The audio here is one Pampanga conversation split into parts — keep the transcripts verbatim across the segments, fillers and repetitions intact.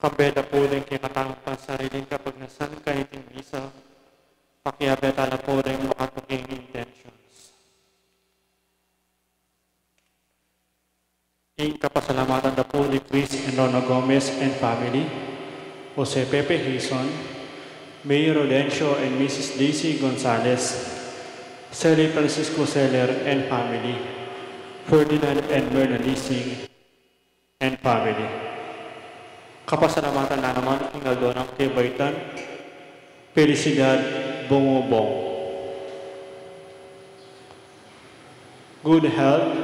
Kambe da pu ding kekatamung pansariling kapagnasan kaniting misa, pakiabe ta la pu ding makatuking intentions. Ing kapasalamatan da pu di Chris and Rona Gomez and family, Jose Pepe Hizon, Mayor Rodencio and Missus Daisy Gonzalez, Sally Francisco Seller and family, Ferdinand and Myrna Lising and family. Kapasalamatan na naman king aldo nang kebaitan, Felicidad Bungubong. Good health,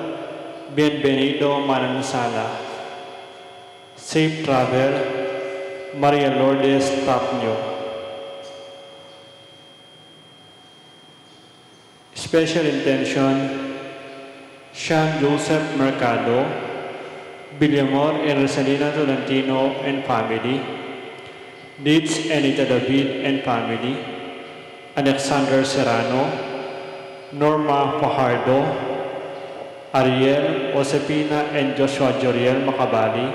Bienvenido Manansala. Safe travel, Maria Lourdes Tapnio. Special intention, Sean Joseph Mercado, Villamor and Rosalina Tolentino and family, Dids and Ita David and family, Alexander Serrano, Norma Fajardo, Ariel, Josefina and Joshua Joriel Macabali,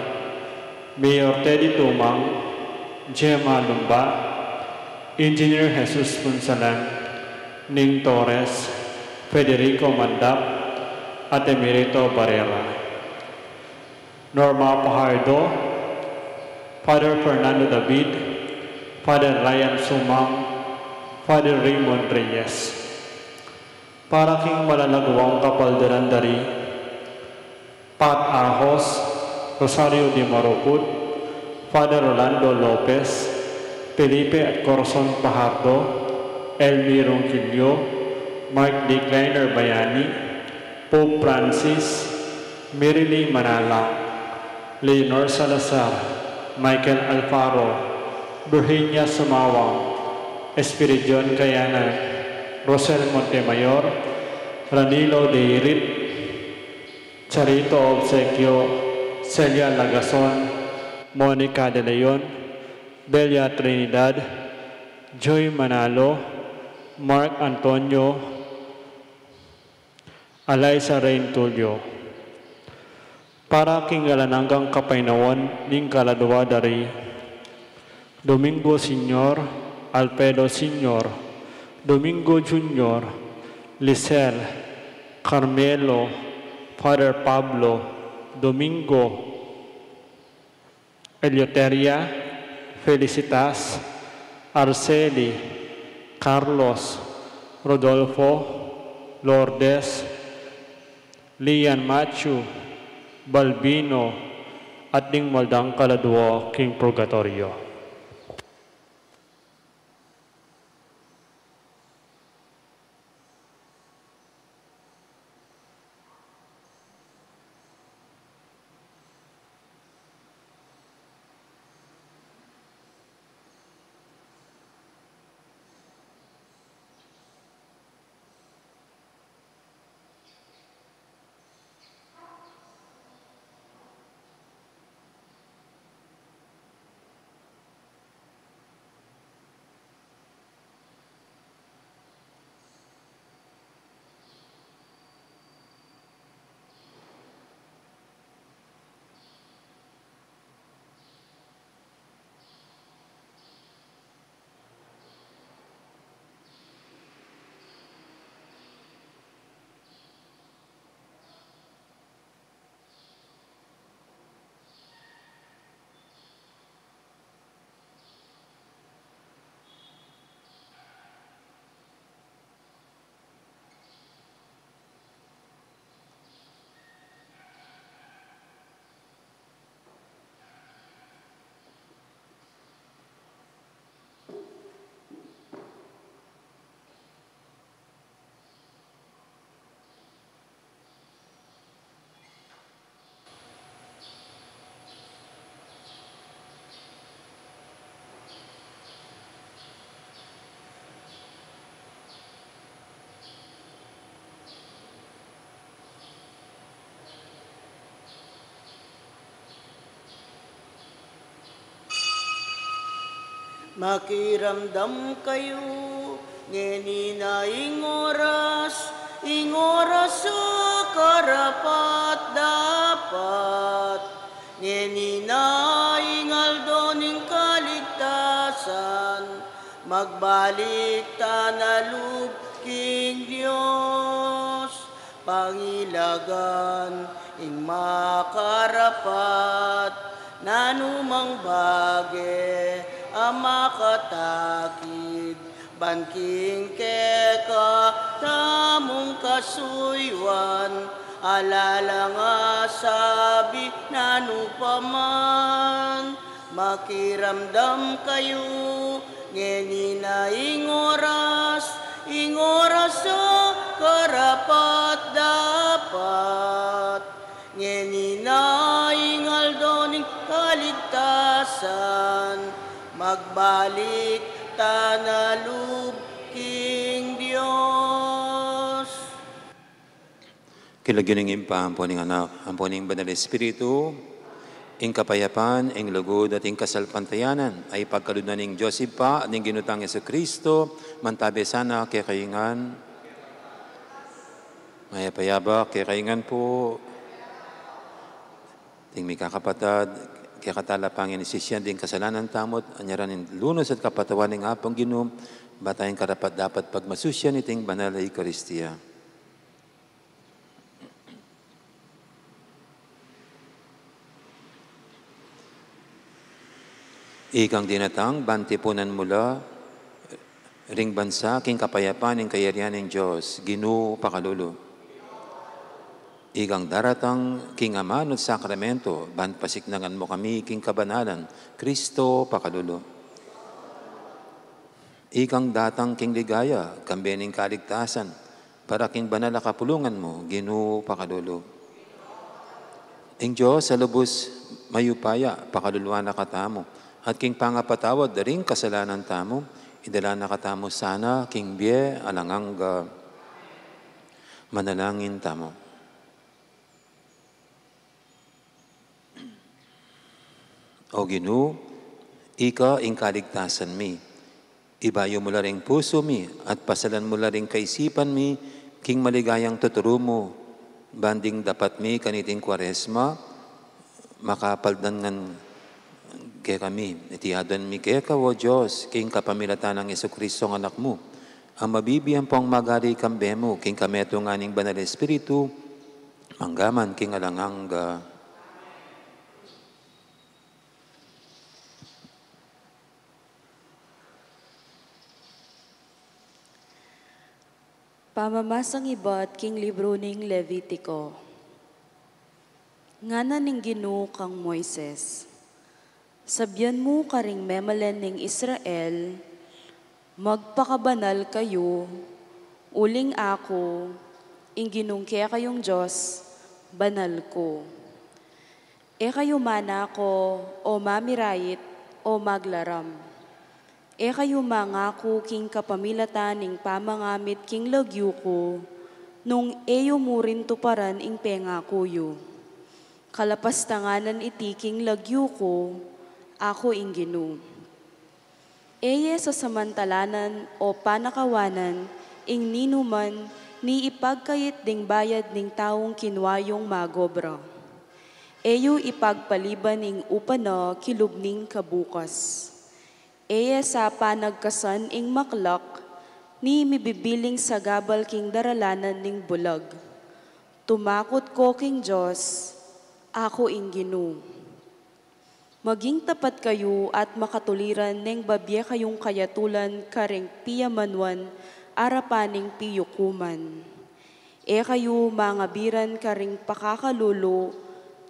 Mayor Teddy Tumang, Gemma Lumba, Engineer Jesus Punsalan, Ning Torres, Federico Mandap, at Emerito Barrera. Norma Fajardo, Father Fernando David, Father Ryan Sumang, Father Raymond Reyes. Para king malalaguang kapaldanan dari, Pat Ahos, Rosario Di Maruput, Father Rolando Lopez, Felipe at Corazon Fajardo, Elmi Ronquillo, Mark D. Kleiner Bayani, Pope Francis, Mary Lee Manalang, Leonor Salazar, Michael Alfaro, Virginia Sumawang, Espiridion Kayanan, Rosel Montemayor, Ranilo Deirit, Charito Obsequio, Celia Lagason, Monica De Leon, Belia Trinidad, Joy Manalo, Mark Antonio, Alaysa Reyn Tulio. Para king alang anggang kapaynawan ning kaladua dari, Domingo Senior, Alfredo Senior, Domingo Junior, Lisel, Carmelo, Father Pablo, Domingo, Eleuteria, Felicitas, Arceli, Carlos, Rodolfo, Lourdes, Lian Machu, Balbino, at ding maldang kaladua king purgatorio. Makiramdam kayu, ngeni na ing oras, ing oras a karapat-dapat. Ngeni na ing aldo San magbalik ta na lub king Dios, pangilagan ing makarapat, nanumang bage a makatakid, ban king keka tamung kasuyuan, ala lang asabi nanu pa man. Makiramdam kayu, ngeni na ing oras, ing oras a karapat-dapat. Ngeni na ing aldo ning kaligtasan, magbalik ta na lub king Dios. King lagyu ning Ibpa, ampo ning Anak, ampo ning Banal Espiritu, ing kapayapan, ing lugud, at ing kasalpantayanan, ay pagkalub na ning Dios Ibpa, ning Ginu tang Jesucristo, mantabe sana kekayu ngan. Mayap a yabak kekayu ngan pu. Ding mikakapatad, kekatala pa ngeni sisian ding kasalanan tamu, anyaran ing lunus at kapatawaran ning Apung Ginu, ba tayung karapat-dapat pagmasusyan iting banal a Eukaristia. Ikang dinatang ban tipunan mu la ring bansa king kapayapan ning kayarian ning Dios, Ginu, pakalulu. Ikang daratang king amanung sakramento, ban pasiknangan mu kami king kabanalan, Kristo, pakalulu. Ikang datang king ligaya, kambe ning kaligtasan, para king banal a kapulungan mu, Ginu, pakalulu. Ing Dios a lubus mayupaya, pakaluluan na katamu, at king pangapatawad da ring kasalanan tamu, idala na katamu sana king bie alang angga. Manalangin tamu. O Ginu, ika ing kaligtasan mi. Ibayu mu la ring pusu mi, at pasalan mu la ring kaisipan mi, king maligayang tuturu mu, ban ding dapat mi kaniting Kuaresma, makapaldan ngan kekami. Iti aduan mi keka, o Dios, king kapamilatan nang Jesucristo a Anak mu, a mabibie ampong magari kambe mu, king kametungan ning Banal Espiritu, mangga man king alang angga. Pamamasang ibat king libru ning Levitiko. Ngana ning Ginu kang Moises, sabian mu karing memalen ning Israel, magpakabanal kayu, uling aku, ing Ginung kekayung Dios, banal ku. E kayu manako, o mamirait, o maglaram. E kayu mangaku king kapamilatan ning pamangamit king lagyu ku, nung e yu murin tuparan ing pengaku yu. Kalapastanganan iti king lagyu ku, aku ing Ginu. E ye sasamantalanan o panakawanan ing ninuman ni ipagkait ding bayad ning taung kinua yung magobra. E yu ipagpaliban ing upa na kilub ning kabukas. E ye sa panagkasan ing maklak ni mibibiling sagabal king daralanan ning bulag. Tumakut ko king Dios, aku ing Ginu. Maging tapat kayu at makatuliran neng babie kayung kayatulan karing piyamanuan arapan ning piyukuman. E kayu mangabiran karing pakakalulu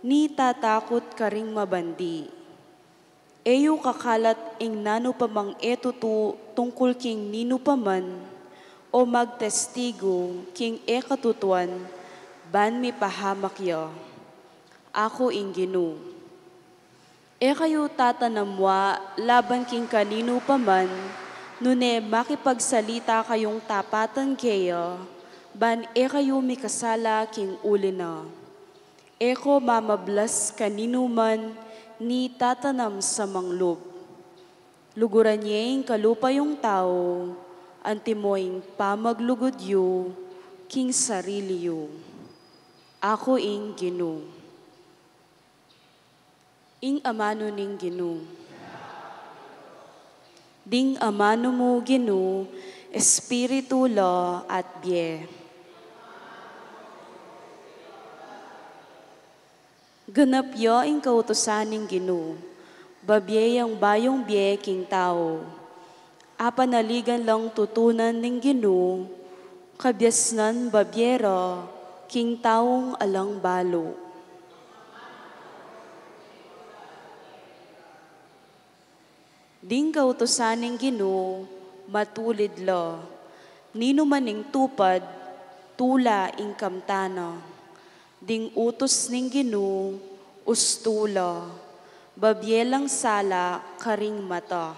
ni tatakut karing mabandi. E yu kakalat ing nanu pa mang e tutu tungkul king ninu pa man, o magtestigu king e katutuan, ban mipahamak ya. Aku ing Ginu. E kayu tatanamwa laban king kaninu pa man, nune makipagsalita kayung tapatan keya, ban e kayu mikasala king uli na. E ko mamablas kaninu man ni tatanam sa manglub. Luguran ye ing kalupa yung tau, antimo ing pamaglugud yu king sarili yu. Aku ing Ginu. Ing amanu ning Ginu. Ding amanu mu, Ginu, espiritu la at bie. Ganap ya ing kautusan ning Ginu, babie yang bayung bie king tau. Apanaligan lang tutunan ning Ginu, kabiasnan babie ra king taung alang balu. Ding kautusan ning Ginu, matulid la. Ninuman ing tupad, tula ing kamtana. Ding utus ning Ginu, ustu la. Babie lang sala karing mata.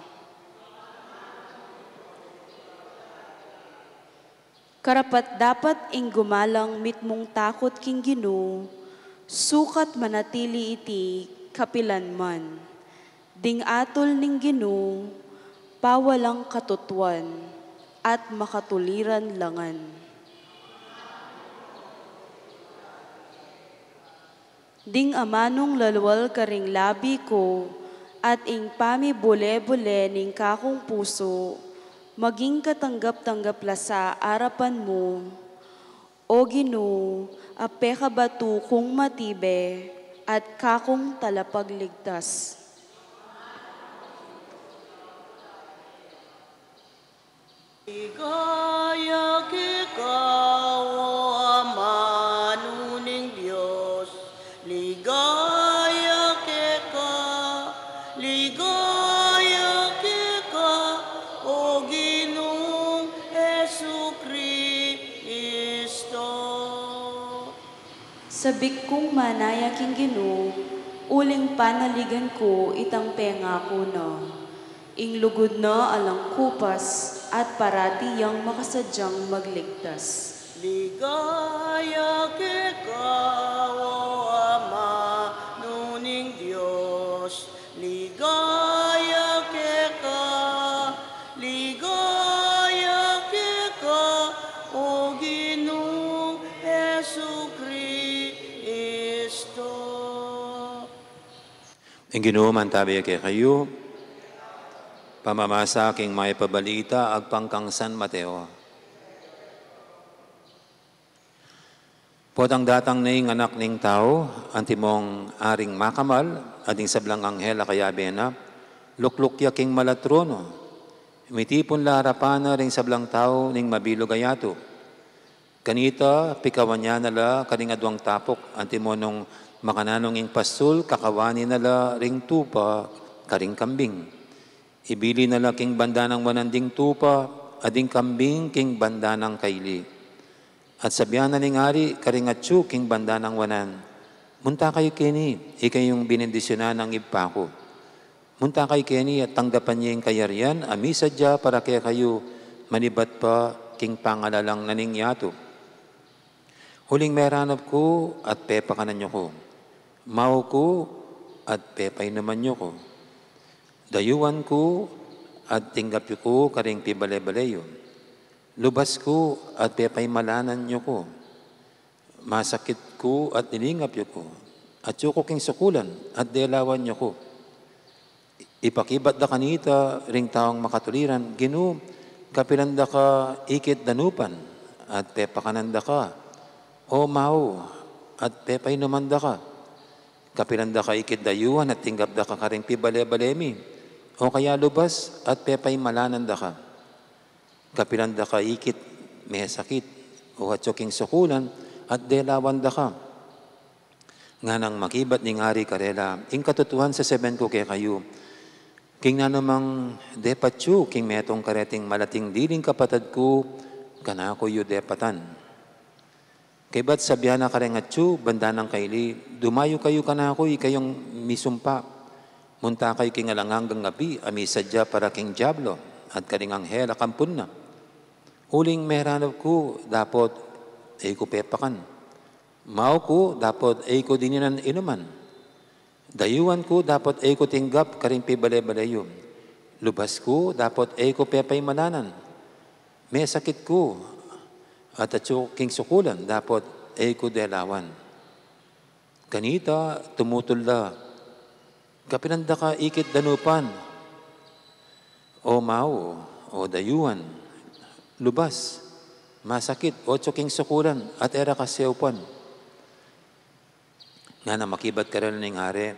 Karapat-dapat ing gumalang mitmung takut king Ginu, sukat manatili iti kapilan man. Ding atul ning Ginu, pawalang katutuan at makatuliran la ngan. Ding amanung lalwal karing labi ku at ing pamibule-bule ning kakung pusu, maging katanggap-tanggap la sa arapan mu, O Ginu, a pekabatu kung matibe at kakung talapagligtas. Ligaya keka, o amanu ning Dios, ligaya keka, ligaya keka, o Ginung Jesucristo. Sabik kung manaya king Ginu, uling panaligan ku itang pengaku na. Ing lugud na alang kupas at parati yang makasadyang magligtas. Ligaya keka, o amanu ning Dios, ligaya keka, ligaya keka, o Ginung Jesucristo. Ing Ginu mantabe kekayu. Pamamasa king Mayap a Balita agpang kang San Mateo. Potang datang ne ing Anak ning Tau, antimong aring makamal, at ding sablang anghel a kayabe na, lukluk ya king mal a trono. Mitipun la arapan na ring sablang tau ning mabilug a yatu. Kanita, pikawan ya na la karing aduang tapuk, antimo nung makananu ing pastul, kakawan na la ring tupa karing kambing. Ibili na la king banda nang wanan ding tupa, at ding kambing king banda nang kaili. At sabian na ning ari karing atsu king banda nang wanan, "Munta kayu keni, ikayung binendisyunan ning Ibpa ku. Munta kayu keni at tanggapan ye ing kayarian a misadya para kekayu manibat pa king pangalalang na ning yatu. Uling meranap ku at pepakanan yu ku. Mau ku at pepainuman yu ku. Dayuan ku at tinggap yu ku karing pibale-bale yu. Lubas ku at pepaimalanan yu ku. Masakit ku at liningap yu ku. Atsu ku king sukulan at delawan yu ku." Ipakibat da kanita ring taung makatuliran, "Ginu, kapilan da ka ikit danupan at pepakanan da ka? O mau at pepainuman da ka? Kapilan da ka ikit dayuan at tinggap da ka karing pibale-bale mi? O kaya lubas at pepaimalanan da ka? Kapilan da ka ikit mesakit, o atsu king sukulan at delawan da ka?" Nganang makibat ning ari karela, "Ing katutuan sesebian ku kekayu, king nanumang depat yu king metung kareting malating diling kapatad ku, kanaku yu depatan." Kaybat sabian na kareng atsu banda nang kaili, "Dumayu kayu kanaku, ikayung misumpa. Munta kayu king alang anggang api a misadya para king diablo at karing anghel a kampun na. Uling meranap ku dapot e ku pepakan. Mau ku dapot e ku dininan inuman. Dayuan ku dapot e ku tinggap karing pibale-bale yu. Lubas ku dapot e ku pepaimalanan. Mesakit ku at atsu king sukulan dapot e ku delawan." Kanita tumutul la, "Kapilan da ka ikit danupan? O mau, o dayuan, lubas, masakit, o atsu king sukulan, at e ra ka seupan. Ngana makibat karela ning Ari,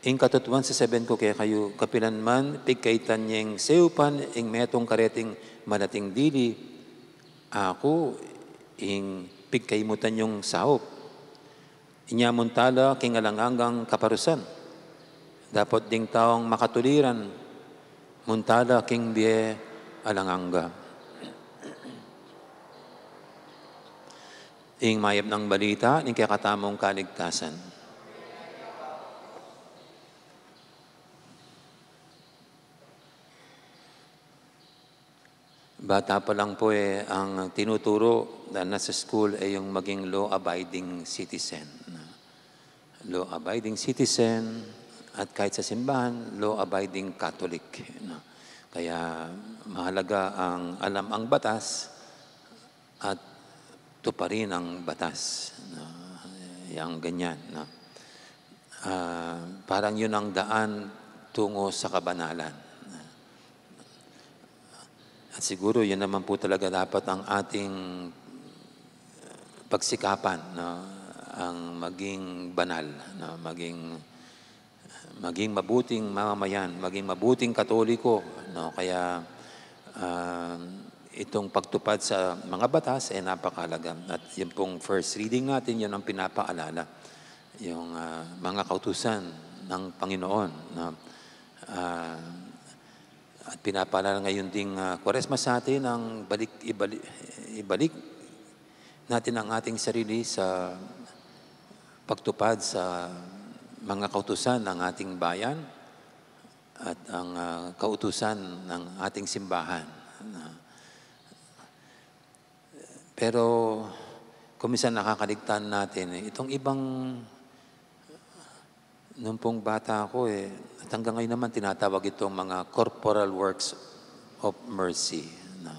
ing katutuan sasabian ku kekayu, kapilan man pigkaitan yeng seupan ing metung kareting malating dili, aku ing pigkaimutan yung saup. Inya munta la king alang anggang kaparusan. Dapot ding taung makatuliran, munta la king bie alang angga. Ing mayap nang balita ning kekatamung kaligtasan. Bata pa lang po e, ang tinuturo na nasa school ay yung maging law-abiding citizen. Law-abiding citizen at kahit sa simbahan, law-abiding Catholic. No? Kaya mahalaga ang alam ang batas at tuparin ang batas. No? Yang ganyan. No? Ah, parang yun ang daan tungo sa kabanalan. At siguro yun naman po talaga dapat ang ating pagsikapan, no? Ang maging banal, no? Maging, maging mabuting mamamayan, maging mabuting Katoliko, no? Kaya, ah, itong pagtupad sa mga batas ay napakahalaga. At yung pong first reading natin, yun ang pinapaalala. Yung, ah, mga kautusan ng Panginoon, no? Ah, at pinapaalala ngayon ding, ah, Kwaresma sa atin ang balik, ibalik, ibalik natin ang ating sarili sa pagtupad sa mga kautusan ng ating bayan at ang, ah, kautusan ng ating simbahan. Pero kung minsan nakakaligtaan natin, eh, itong ibang, nung pong bata ako, eh, at hanggang ngayon naman tinatawag itong mga corporal works of mercy. No?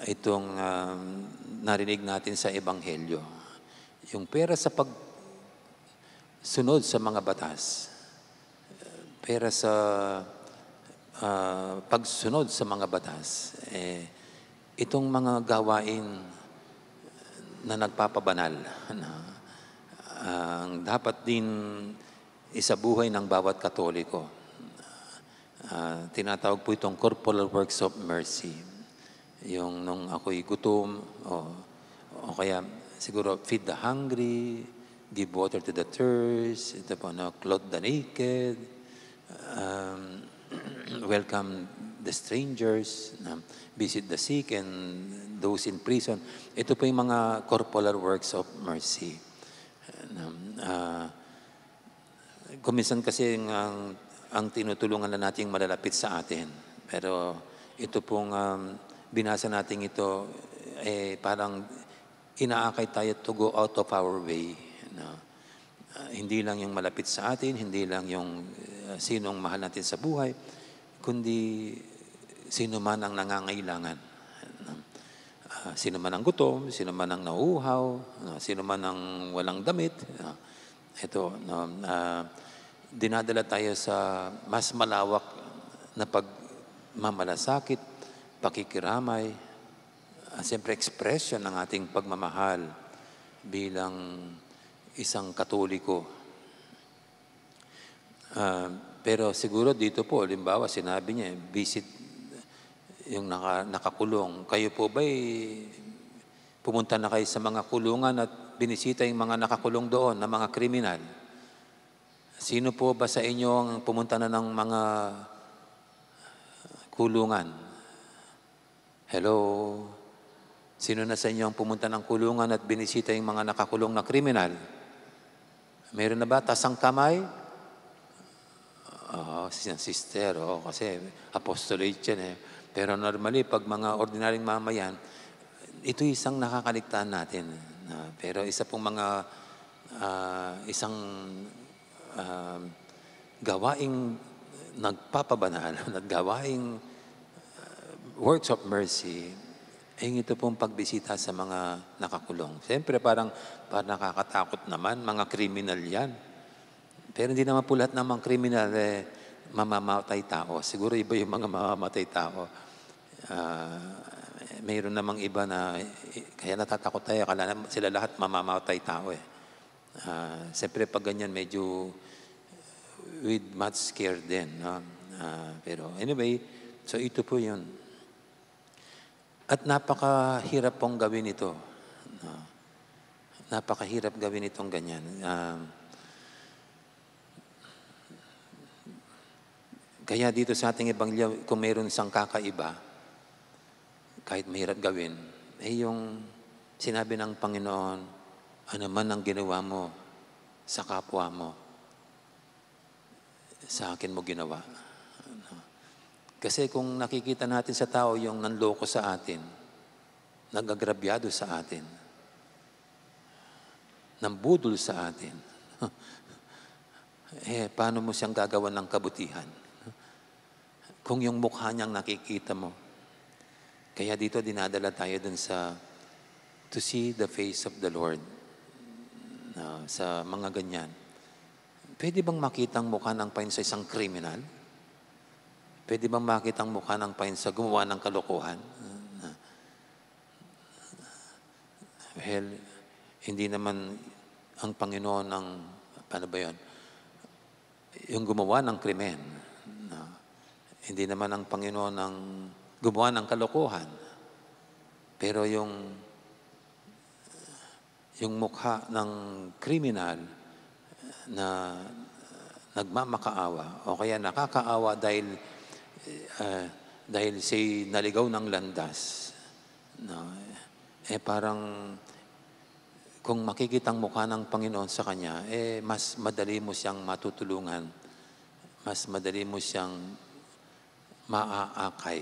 Itong, um, narinig natin sa Ebanghelyo. Yung pera sa pagsunod sa mga batas, pera sa, ah, pagsunod sa mga batas, eh, itong mga gawain na nagpapabanal, na, ah, ang dapat din isabuhay ng bawat Katoliko. Ah, tinatawag po itong corporal works of mercy. Yung nung ako'y gutom, o, o kaya siguro feed the hungry, give water to the thirst, ito po, no, clothe the naked, um, welcome the strangers, no, visit the sick and those in prison. Ito po yung mga corporal works of mercy. No, ah, Kung minsan kasi ang, ang, ang tinutulungan na natin malalapit sa atin. Pero ito pong, um, binasa natin ito, eh, parang inaakay tayo to go out of our way. No? Ah, hindi lang yung malapit sa atin, hindi lang yung, ah, sinong mahal natin sa buhay, kundi sino man ang nangangailangan. No? Ah, sino man ang gutom, sino man ang nauuhaw, ah, sino man ang walang damit, ah, ito, no, ah, dinadala tayo sa mas malawak na pagmamalasakit, pakikiramay, ah, siyempre expression ng ating pagmamahal bilang isang Katoliko. Ah, pero siguro dito po, halimbawa, sinabi niya, visit yung naka-, nakakulong. Kayo po ba'y pumunta na kayo sa mga kulungan at binisita yung mga nakakulong doon na mga kriminal? Sino po ba sa inyo ang pumunta na ng mga kulungan? Hello? Sino na sa inyo ang pumunta ng kulungan at binisita yung mga nakakulong na kriminal? Meron na ba? Taas ang kamay? Oo, si, sister, oo, kasi apostolate yan eh. Pero normally, pag mga ordinaryong mamayan, ito isang nakakaligtaan natin. Na, pero isa pong mga, ah, isang, ah, gawaing nagpapabanal, at gawaing, ah, works of mercy, ay ito pong pagbisita sa mga nakakulong. Siyempre, parang, parang nakakatakot naman, mga kriminal yan. Pero hindi naman po lahat ng mga kriminal, eh, mamamatay tao. Siguro iba yung mga mamamatay tao. Ah, mayroon namang iba na, eh, kaya natatakot tayo, akala na sila lahat mamamatay tao, eh. Ah, siyempre, pag ganyan, medyo with much care din, no? Ah, pero anyway, so ito po yun. At napakahirap pong gawin ito, no? Napakahirap gawin itong ganyan. Ah, kaya dito sa ating ebanghelyo, kung mayroon siyang kakaiba, kahit mahirap gawin, eh, yung sinabi ng Panginoon, "Ano man ang ginawa mo sa kapwa mo, sa akin mo ginawa." Kasi kung nakikita natin sa tao yung nanloko sa atin, nag-agrabyado sa atin, nambudol sa atin, eh, paano mo siyang gagawan ng kabutihan? Kung yung mukha niyang nakikita mo. Kaya dito dinadala tayo dun sa to see the face of the Lord. Na sa mga ganyan. Pwede bang makita ang mukha ng Panginoon sa isang kriminal? Pwede bang makita ang mukha ng Panginoon sa gumawa ng kalokohan? Well, hindi naman ang Panginoon ang, paano ba yun? Yung gumawa ng krimen. No? Hindi naman ang Panginoon ang gumawa ng kalokohan. Pero yung, yung mukha ng kriminal na nagmamakaawa o kaya nakakaawa dahil, eh, dahil siya'y naligaw ng landas, no? Eh, parang kung makikita ang mukha ng Panginoon sa kanya, eh, mas madali mo siyang matutulungan, mas madali mo siyang maaakay,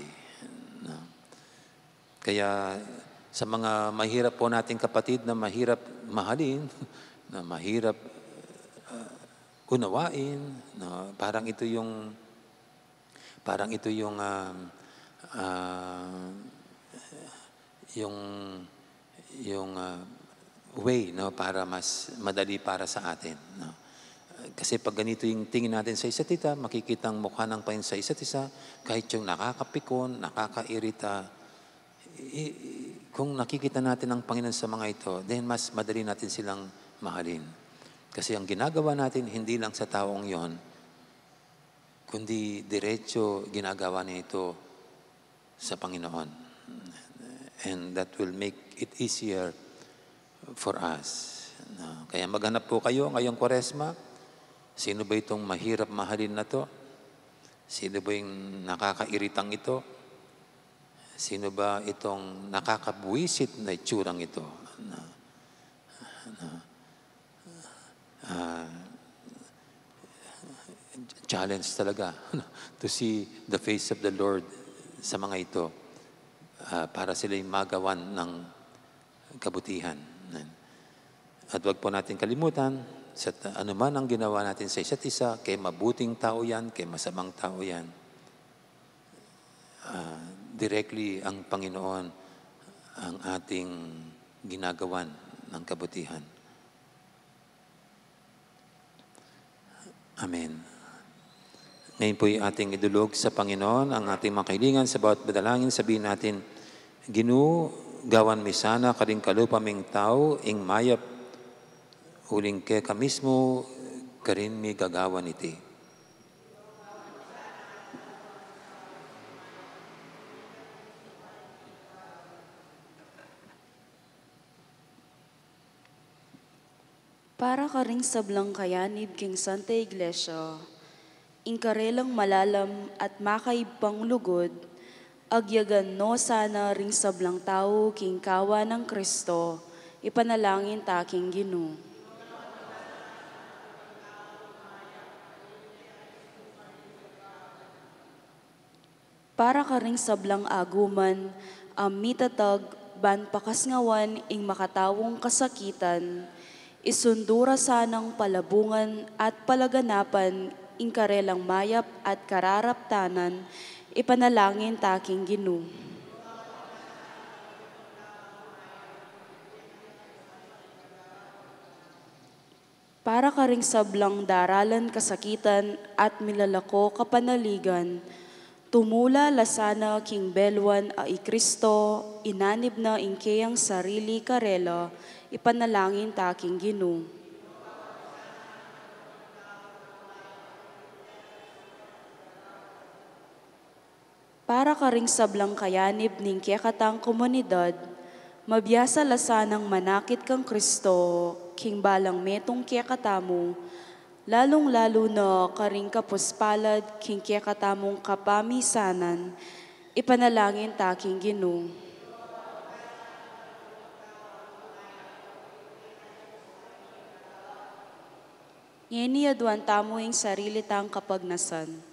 no? Kaya sa mga mahirap po nating kapatid na mahirap mahalin, na mahirap, uh, unawain, no? Parang ito yung, parang ito yung, um, uh, yung, yung, uh, way, no, para mas madali para sa atin, no? Kasi pag ganito yung tingin natin sa isa't isa, makikita ang mukha ng Panginoon sa isa't isa, kahit yung nakakapikon, nakakairita, i-, i-, kung nakikita natin ang Panginoon sa mga ito, then mas madali natin silang mahalin. Kasi ang ginagawa natin, hindi lang sa taong yon, kundi diretso ginagawa niya ito sa Panginoon. And that will make it easier for us. No? Kaya maghanap po kayo ngayong Kwaresma. Sino ba itong mahirap mahalin na to? Sino ba yung nakakairitang ito? Sino ba itong nakakabuwisit na itsurang ito? No? No? Ah, challenge talaga to see the face of the Lord sa mga ito, ah, para sila'y magawan ng kabutihan. At wag po natin kalimutan, sa ta-, anuman ang ginawa natin sa isa't isa, kay mabuting tao yan, kay masamang tao yan, ah, directly ang Panginoon ang ating ginagawan ng kabutihan. Amen. Ngayon po'y ating idulog sa Panginoon ang ating mga kahilingan. Sa bawat panalangin, sabihin natin, "Ginu, gawan mi sana karing kalupa ming tau ing mayap, uling keka mismu karin mi gagawan iti." Para karing sablang kayanib king Santa Iglesia, ing karelang malalam at makaibpang lugud, agyagan no sana ring sablang tau king kawan nang Kristo, ipanalangin ta king Ginu. Para karing sablang aguman a mitatag ban pakasngawan ing makataung kasakitan, isundu ra sanang palabungan at palaganapan ing karelang mayap at kararaptanan, ipanalangin ta king Ginu. Para karing sablang daralan kasakitan at milalako kapanaligan, tumula la sana king beluan a i Kristo, inanib na ing keyang sarili karela, ipanalangin ta king Ginu. Para karing sablang kayanib ning kekatang komunidad, mabiasa la sanang manakit kang Kristo king balang metung kekatamu, lalung-lalu na karing kapuspalad king kekatamung kapamisanan, ipanalangin ta king Ginu. Ngeni aduan tamu ing sarili tang kapagnasan.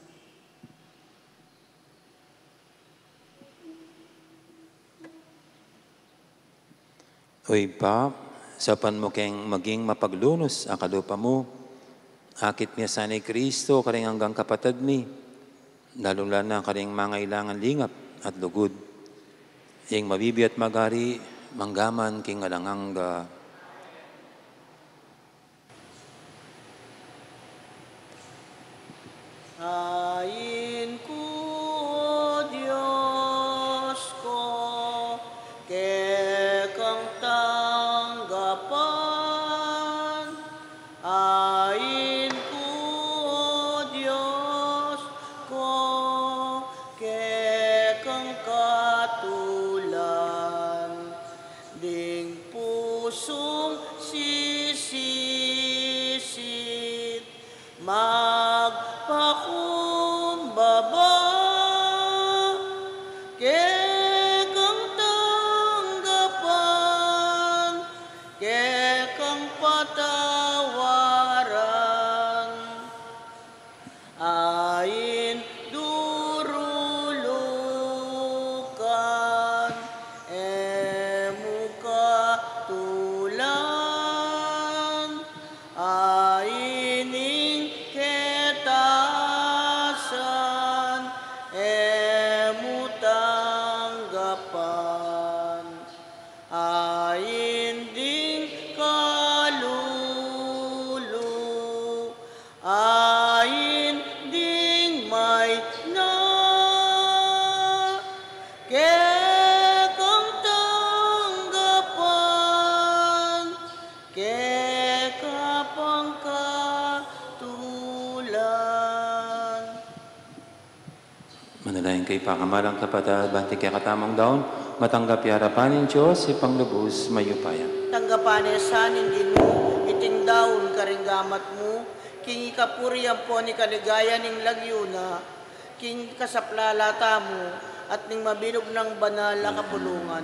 O Ibpa, saupan mu keng maging mapaglunus a kalupa mu. Akit mi sana i Kristo karing anggang kapatad mi, lalung-lalu na karing mangailangan lingap at lugud. Ing mabibie at magari, mangga man king alang angga. Ain ku, O Dios ku, kekang tanggapan. Ain ku, O Dios ku, kekang katulan. Ding pusung sisisit, magpakumbaba, kekang tanggapan, kekang patawaran. Ain durulukan, e mu katulan. Ain ing ketasan, e mu tanggapan. Ain ding kalulu, ain ding maina, kekang tanggapan, keka pang katulan. Manalangin kayu pakamalan kung kapatad, ban king kekatamung daun, matanggap ya arapan ning Dios, Ibpang lubus mayupaya. Tanggapan na sa ning Ginu iting daun karing gamat mu, king ikapuri ampon ikaligaya ning lagyu na, king kasaplalan tamu, at ning mabilug nang banal a kapulungan.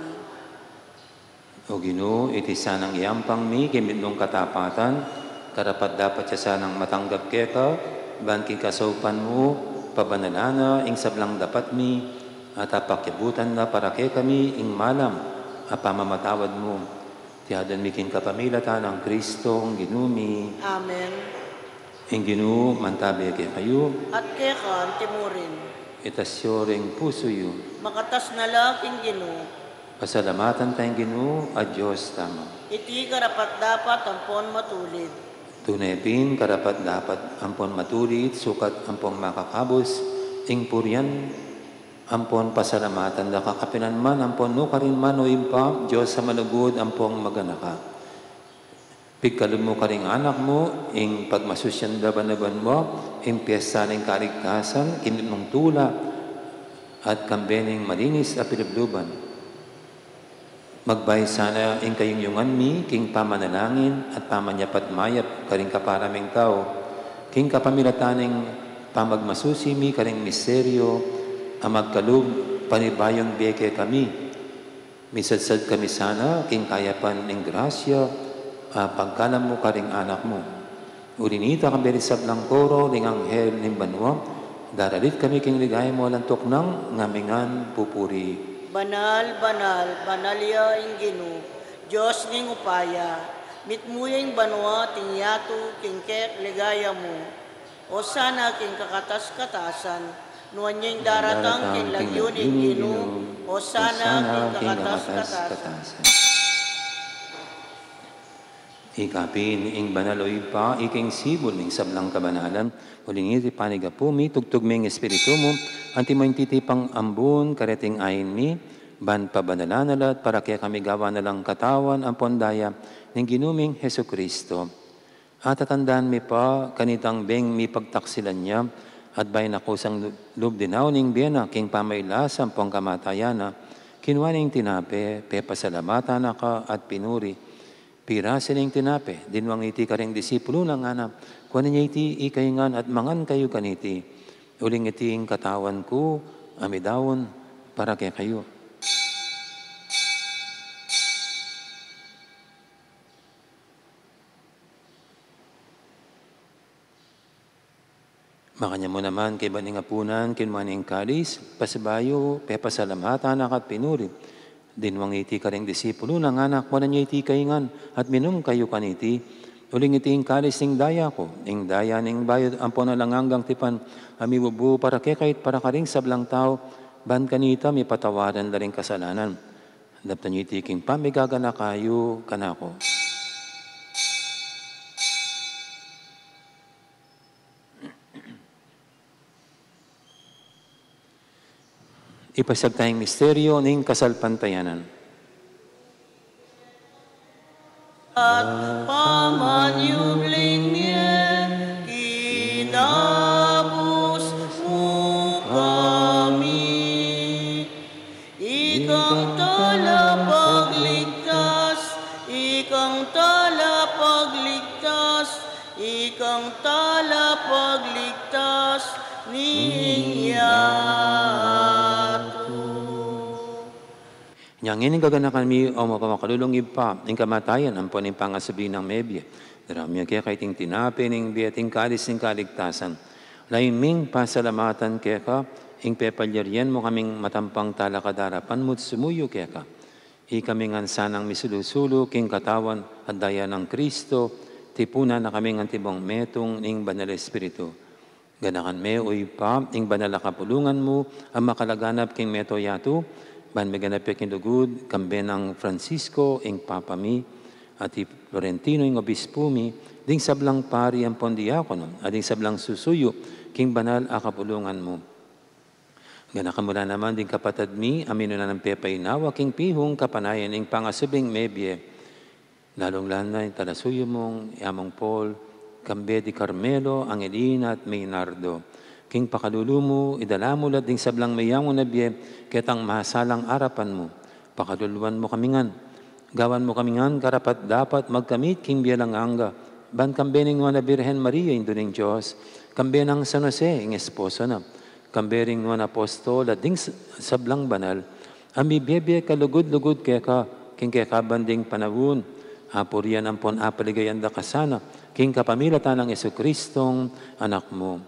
O Ginu, iti sanang iyampang mi king mitmung katapatan, karapat-dapat ya sanang matanggap keka, ban king kasaupan mu, pabanalan na ing sablang dapat mi, at apakiabutan na para kekami ing malam a pamamatawad mu. Iti adwan mi king kapamilatan nang Kristong Ginu mi. Amen. Ing Ginu mantabe kekayu. At keka anti mu rin. Itas yu ring pusu yu. Makatas na la king Ginu. Pasalamatan taya ing Ginu a Dios tamu. Iti karapat-dapat ampon matulid. Tune pin karapat-dapat ampon matulid, sukat ampon makakabus ing purian ampon pasalamatan da ka kapilan man ampon nukarin man, o Ibpa, Dios a malugud ampon maganaka. Pigkalub mu karing anak mu ing pagmasusyan da ban a banua ing piesta ning kaligtasan, king mitmung tula at kambe ning malinis a pilubluban. Magbayu sana ing kayungyungan mi king pamanalangin at pamanyap at mayap karing kapara ming tau, king kapamilatan ning pamagmasusi mi karing misteryo a magkalub panibayung bie kekami. Misadsad kami sana king kayapan ning grasya a pagkalam mu karing anak mu. Uli nita, kambe ring sablang koro ning anghel ning banua, daralit kami king ligaya mu alang tuknang, ngamingan pupuri. Banal, banal, banal ya ing Ginu, Dios ning upaya. Mitmu ya ing banua at ing yatu king kek ligaya mu. Osana king kakatas-katasan. Nuan ya ing daratang king lagyu ning Ginu. Osana king kakatas-katasan. Ika pin ing banal, o Ibpa, ika ing sibul ning sablang kabanalan, uling iti panigapu mi, tugtug mi ing Espiritu mu, antimo ing titipang ambun kareting ain mi, ban pabanalan na la at para kekami gawan na lang katawan ampon daya ning Ginu ming Jesucristo. At tatandan mi pa, kanitang beng mipagtaksilan ya, at bayu na kusang lu-, lub dinaun ing bie na king pamagkasakit ampon kamatayan na, kinua ne ing tinape, pepasalamatan na ka at pinuri. Pirasi ne ing tinape, dinwang iti karing disipulu na, ngana, kuanan ye iti ikayu ngan at mangan kayu kaniti. Uling iti ing katawan ku, a midaun para kekayu. Makanyan mu naman kaybat ning apunan, kinua ne ing kalis, pasibayu pepasalamatan na ka at pinuri. Dinwang iti karing disipulu na, ngana, kuanan ye iti ikayu ngan at minum kayu kaniti. Uling iti ing kalis ning daya ku, ing daya ning bayu ampon alang anggang tipan, a mibubu para kekayu at para karing sablang tau, ban kanita mipatawaran la ring kasalanan. Daptan yu iti king pamigaganaka yu kanaku. Ipasiag taya ing misteryu ning kasalpantayanan. At pamanyubling mie, kinabus mu kami. Ikang talapagligtas, ikang talapagligtas, ikang talapagligtas ning yatu. Inya ngeni gaganakan mi, o mapamakalulung Ibpa, ing kamatayan ampon ing pangasubli nang mebie. Daraun mi keka iting tinape ning bie at ing kalis ning kaligtasan. Lalu ming pasalamatan keka, ing pepalyarian mu kaming matampang talakad arapan mu at sumuyu keka. Ikami ngan sanang misulu-sulu king katawan at daya nang Kristo, tipunan na kaming antimo metung ning Banal Espiritu. Ganakan me, o Ibpa, ing banal a kapulungan mu a makalaganap king mabilug a yatu, ban miganap ya king lugud, kambe nang Francisco, ing Papa mi, at i Florentino, ing Obispu mi, ding sablang pari ampon diakono, at ding sablang susuyu king banal a kapulungan mu. Ganakan mu la naman ding kapatad mi a minuna nang pepainawa king pihung kapanayan ning pangasubling mebie. Lalung-lalu na ing talasuyu mung i Among Paul, kambe di Carmelo, Angelina, at Maynardo. King pakalulu mu, idala mu la ding sablang meyangu na bie ketang masalang arapan mu. Pakaluluan mu kami ngan. Gawan mu kami ngan karapat-dapat magkamit king bie alang angga, ban kambe ning Nuan a Birhen Maria, Indu ning Dios, kambe nang San Jose, ing esposo na, kambe ring nuan a apostol at ding s-, sablang banal a mibie-bie kalugud-lugud keka king kekabang ding panaun, apurian ampon apaligayan da ka sana king kapamilatan nang Jesucristong Anak mu.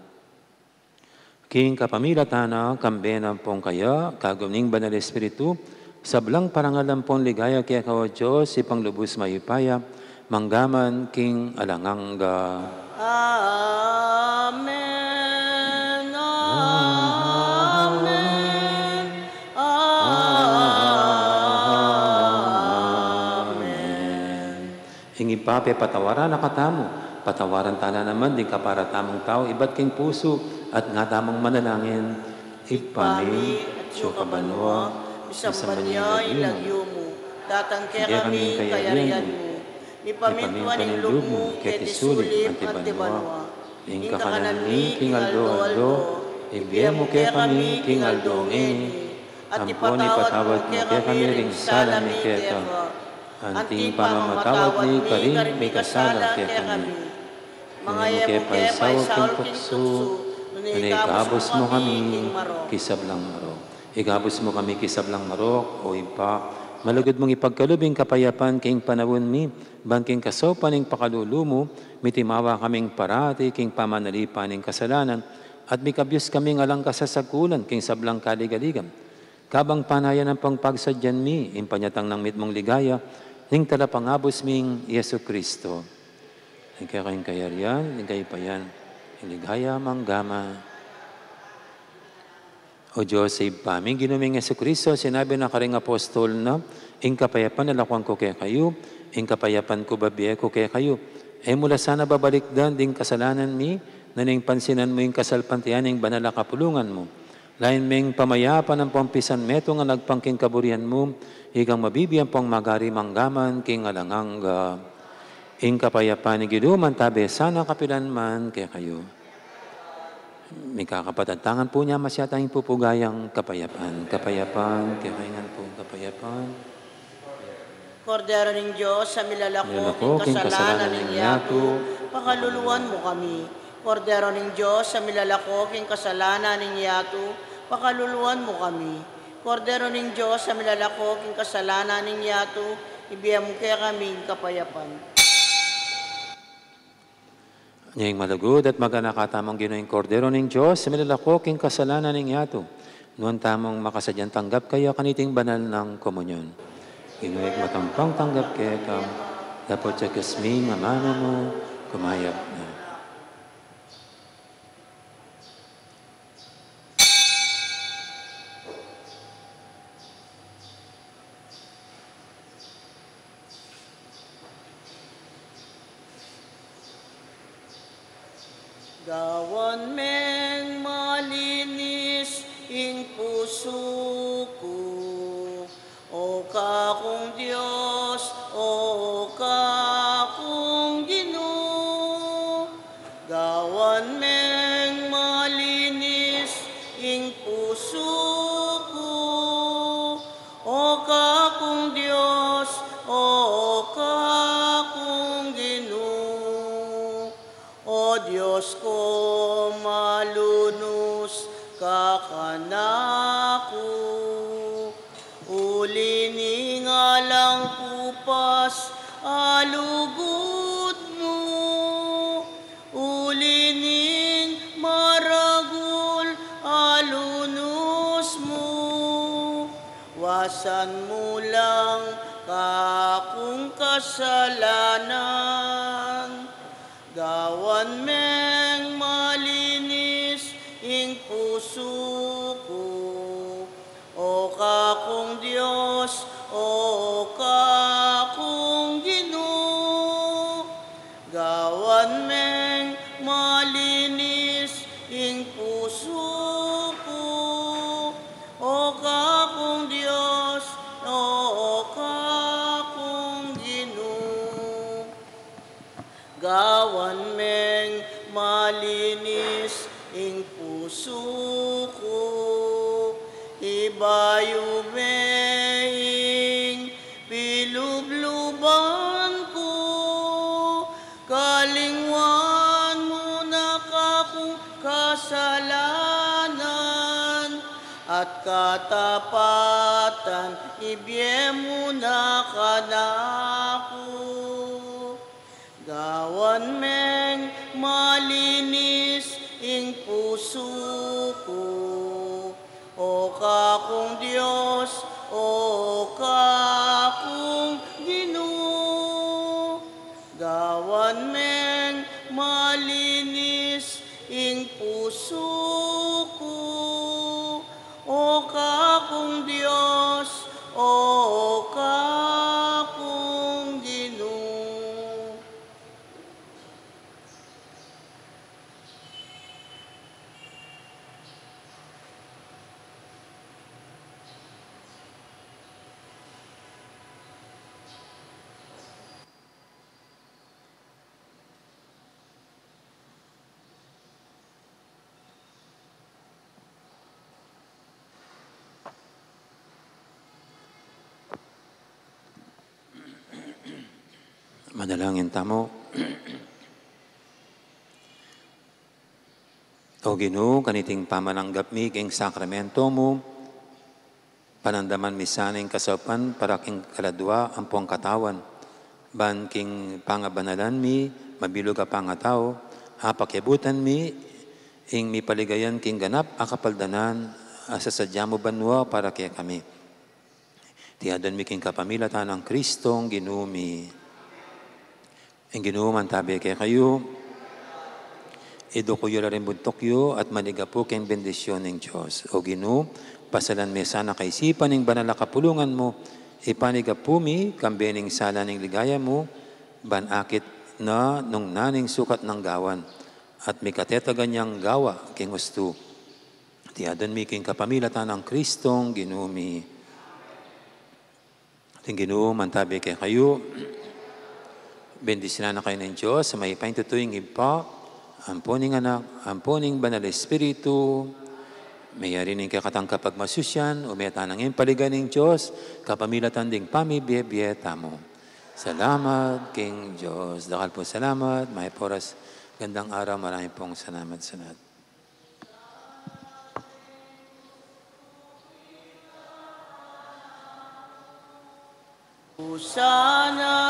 King kapamilatan na, kambe na ampon kaya, kagum ning Banal Espiritu, sablang parangal ampon ligaya keka, o Dios, Ibpang lubus mayupaya, mangga man king alang angga. Amen. Amen. Amen. Ing Ibpa pepatawaran na katamu, patawaran ta na naman ding kapara tamung tau ibat king pusu at ngatamung manalangin. Ibpa mi, atsu ka banua, misamban ya ing lagyu mu, datang kekami ing kayarian mu, mipamintuan ing lub mu keti sulip anti banua. Ing kakanan mi king aldo-aldo, ibie mu kekami king aldo ngeni, ampon ipatawad mu kekami ring sala mi keka, anti ing pamamatawad mi karing mikasala kekami. Manga e mu ke paisaul king tuksu, nune ikabus mu kami king sablang marok. Ikabus mu kami king sablang marok, o Ibpa, malugud mung ipagkalub ing kapayapan king panaun mi, ban king kasaupan ning pakalulu mu, mitimawa kaming parati king pamanalipan ning kasalanan, at mikabius kaming alang kasasakulan king sablang kaligaligan. Kabang panayan ampong pagsadyan mi ing panyatang nang mitmung ligaya ning Talapangabus ming Jesucristo. Ing keka ing kayarian, ing kayupayan, ing ligaya mangga man. O Dios a Ibpa mi, ing Ginu ming Jesucristo, sinabi na karing apostol na, Ing kapayapan lakuan ku kekayu, ing kapayapan ku bibie ku kekayu. E mu la sana babalikdan ding kasalanan mi, nune ing pansinan mu ing kasalpantayanan ning banal a kapulungan mu. Lain meng pamayapan ampong pisanmetung a agpang king kaburian mu, ikang mabibie ampong magari mangga man king alang angga. Ing kapayapan ning Ginu mantabe sana kapilan man kekayu. Mikakapatad, tangan pu nya, masyata ing pupugayang kapayapan. Kapayapan, kekayu ngan pu, kapayapan. Kordero ning Dios, a milalako king kasalanan ning yatu, pakaluluan mu kami. Kordero ning Dios, a milalako king kasalanan ning yatu, pakaluluan mu kami. Kordero ning Dios, a milalako king kasalanan ning yatu, ibie mu kekami ing kapayapan. Nya ing malugud at maganaka tamung Ginu, ing Kordero ning Dios, a milalako king kasalanan ning yatu. Nuan tamung makasadyang tanggap kaya kaniting banal nang komunyon. Ginu, ikmat ampong tanggap kekami, dapot ya kesming amanu mu, kumayap na. Gawan meng malinis ing pusu ku, o kakung Dios, o kakung Ginu. Gawan meng malinis ing pusu ku, o kakung Dios, o kakung Ginu. O Dios ku, malunus ka kanaku, uli ning alang kupas a lugud mu, uli ning maragul a lunus mu. Wasan mu lang kakung kasalanan. Gawan meng malinis ing pusu ku, o kakung Dios, o kakung Ginu. Gawan meng malinis ing pusu ku, o kakung Dios, o kakung Ginu. Gawan meng malinis ing pusu ku, ibayu me ing pilubluban ku, kalingwan mu na kakung kasalanan, at katapatan ibie mu na kanaku. Gawan meng malinis ing pusu ku, o kakung Dios, o kakung Ginu. Gawan meng malinis ing pusu ku, o kakung Dios, o kakung Ginu. Manalangin tamu. O Ginu, kaniting pamananggap mi king sakramento mu, panandaman mi sana ing kasaupan para king kaladua ampong katawan. Ban king pangabanalan mi, mabilug a pangatau, apakiabutan mi ing mipaligayan king ganap a kapaldanan a sasadya mu banua para kekami. Iti adwan mi king kapamilatan nang Kristong Ginu mi. Ing Ginu mantabe kekayu. Iduku yu la ring buntuk yu at maligapu king bendisyun ning Dios. O Ginu, pasalan me sana kaisipan ing banal a kapulungan mu, Ipanyawad pu mi, kambe ning sala ning ligaya mu, ban akit na nung naning sukat nang gawan, at mikatetagan yang gawa king ustu. Iti adwan mi king kapamilatan nang Kristong Ginu mi. Ing Ginu mantabi kekayu. Bendisyunan na kayu ning Dios, a mayupaya king tutu ing Ibpa, ampo ning Anak, ampo ning Banal Espiritu. Meyari ning kekatang kapagmasusian, ume tana king paligayan ning Dios, kapamilatan ding pamibie-bie tamu. Salamat king Dios. Dakal pung salamat, mayap a oras, gandang araw, marami pong salamat sa lahat. Sana